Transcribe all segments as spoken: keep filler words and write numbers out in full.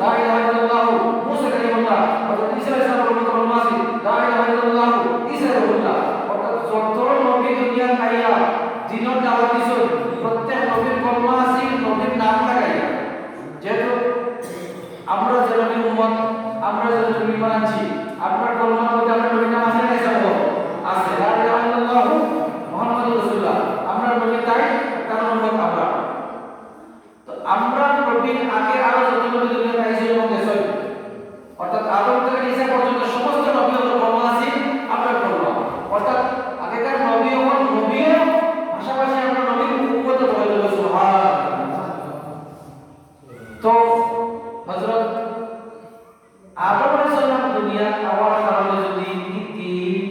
লা ইলাহা ইল্লাল্লাহু মুসা কালিমুল্লাহ, হযরত ঈসা আলাইহিস সালাম কলমা আছে, লা ইলাহা ইল্লাল্লাহু ঈসা রূহুল্লাহ। অর্থাৎ যত নবী দুনিয়াত আইয়া দ্বীনর দাওয়াত দিছইন, প্রত্যেক নবীর কলমা আছে নবীর নাম লাগাইয়া। যেহেতু আমরা যে নবীর উম্মত, আমরা যে নবীর ঈমান আনছি, আমরার কলমার মধ্যে আমরার নবীর নাম আছে না নাই? আছে। লা ইলাহা ইল্লাল্লাহু মুহাম্মাদুর রাসূলুল্লাহ। আমরার নবী তাইন, তান উম্মত আমরা। তো আমরার নবীর আগে আরো যত নবী দুনিয়াত আইছইন এবং গেছইন, অর্থাৎ আদম থেকে ঈসা পর্যন্ত সমস্ত নবী অকলর কলমা আছে আমরার কলমা। অর্থাৎ আগেকার নবী অকল নবীও, পাশাপাশি আমরার নবীর উম্মতে পড়ে দেবে। সুবহানাল্লাহ। তো হযরত আদম আলাইহিস সালাম দুনিয়াত আওয়ার কারণে যদি ঈদ,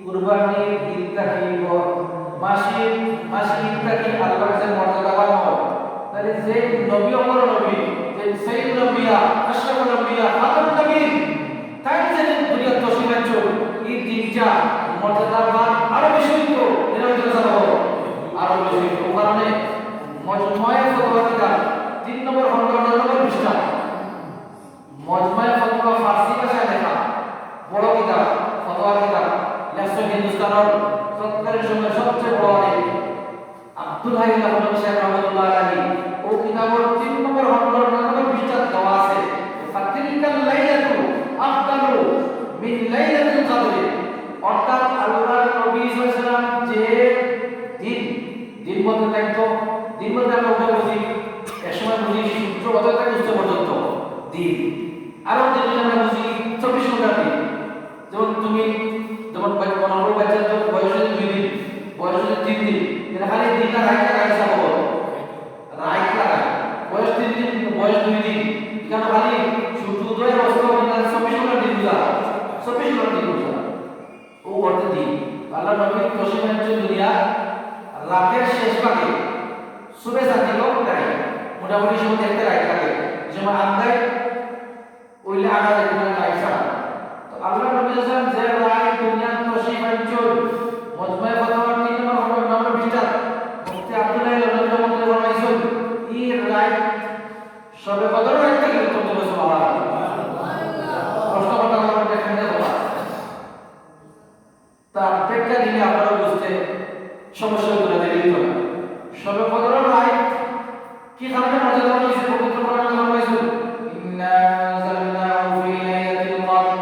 কুরবানি, ঈদ থাকি, মাসি, মাসি ঈদ থাকি আল্লাহর কাছে মর্যাদাবান হয়, তাহলে যে নবী অকলর নবী, যে সাইয়্যিদুল আম্বিয়া, আশরাফুল আম্বিয়া, খাতামুন নবীন, তাইন যেদিন দুনিয়াত তশরিফ আনছইন, এই দিনটা মর্যাদাবান আরো বেশি অইতো, এর মর্যাদা আরো বেশি অইতো। ও কারণে মজমুয়ায়ে ফতোয়া কিতাব তিন নম্বর খণ্ড, নয় নম্বর পৃষ্ঠা, মজমুয়ায়ে ফতোয়া ফার্সি ভাষায় লেখা বড় কিতাব, ফতোয়া কিতাব, লেখছইন হিন্দুস্তানর তৎকালীন সময়ের সবচেয়ে বড় আলিম আব্দুল হাই আল-হাফলভী সাহেব রহমতুল্লাহ আলাইহি। ও কিতাবর তিন নম্বর খণ্ডর নয় নম্বর পৃষ্ঠাত দেওয়া আছে, "ফাতিলকাল লাইলাতু আফদালু মিন লাইলাতিল কদরি।" অর্থাৎ আল্লাহর নবী সাল্লাল্লাহু আলাইহি ওয়াসাল্লাম যে দিন, দিন বলতে তাই তো, দিন বলতে আমরা ওটা বুঝি, এক সময় বুঝি সূর্য উদয় থেকে অস্ত পর্যন্ত দিন, আরো দিন আমরা বুঝি চব্বিশ ঘন্টা দিন। যেমন তুমি, যেমন বাচ-, মনে করো বাচ্চার তো বয়স হচ্ছে দুই দিন, বয়স হচ্ছে তিন দিন, এটা খালি দিন না রাইত লাগায় হিসাব করো। রাইত লাগায়, বয়স তিন দিন, বয়স দুই দিন, এখানে খালি সূর্য উদয় অস্ত, এখানে চব্বিশ ঘন্টা দিন বুঝা, চব্বিশ ঘন্টা দিন বুঝা। ও অর্থে দিন। আল্লাহ নবী তশরিফ আনছইন দুনিয়া রাতের শেষ ভাগে, সুবে সাদিক টাইম, মোটামুটি সময় দেখতে রাইত লাগে, যে সময় আন্দাজ অইলে আনা যায় কিনা রাইত ছাড়া। তো আল্লাহ নবী সাল্লাল্লাহু আলাইহি ওয়াসাল্লাম যে রাইত দুনিয়াত তশরিফ আনছইন, মজমুয়ায়ে ফতোয়ার তিন নম্বর খণ্ড, নয় নম্বর পৃষ্ঠাত মুফতি আব্দুল্লাহ আল-আলাউদ্দিন রহমতুল্লাহ ফরমাইছইন, এই রাইত শবে কদর রাইত থাকি উত্তম। সুবহানাল্লাহ। প্রশ্ন করতে আমার একটা কথা। তার ব্যাখ্যা দিলে আপনারা বুঝতে সমস্যা অইতো না, দেরি অইতো না। শবে কদরর রাইত কি কারণে মর্যাদা অইছে? পবিত্র কোরআনে ফরমাইছে, "ইন্না আনজালনাহু ফি লাইলাতিল কদর,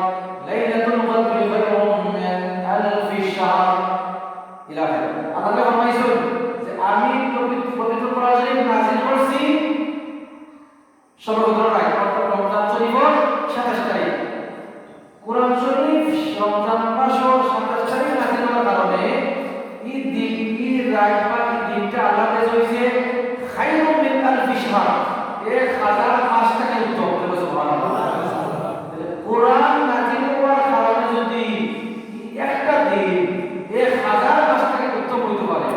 লাইলাতুল কদরি খায়রুম মিন আলফি শাহর।" ইলা আখির। আল্লাহ ফরমাইছে যে, "আমি পবিত্র, পবিত্র কোরআন শরীফ নাজিল করছি শবে কদর রাইত, অর্থাৎ রমজান শরীফর সাতাশ তারিখ।" কোরআন শরীফ রমজান মাসর সাতাশ তারিখ নাজিল হওয়ার কারণে এই দিন, এই রাইত বা এই দিনটা আল্লাহর কাছে অইছে খায়রুম মিন আলফি শাহর, এক হাজার মাস থাকি উত্তম। বলো সুবহানাল্লাহ। তাহলে কোরআন নাজিল হওয়ার কারণে যদি একটা দিন এক হাজার মাস থাকি উত্তম অইতে পারে,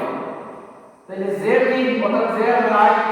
তাহলে যে দিন, অর্থাৎ যে রাইত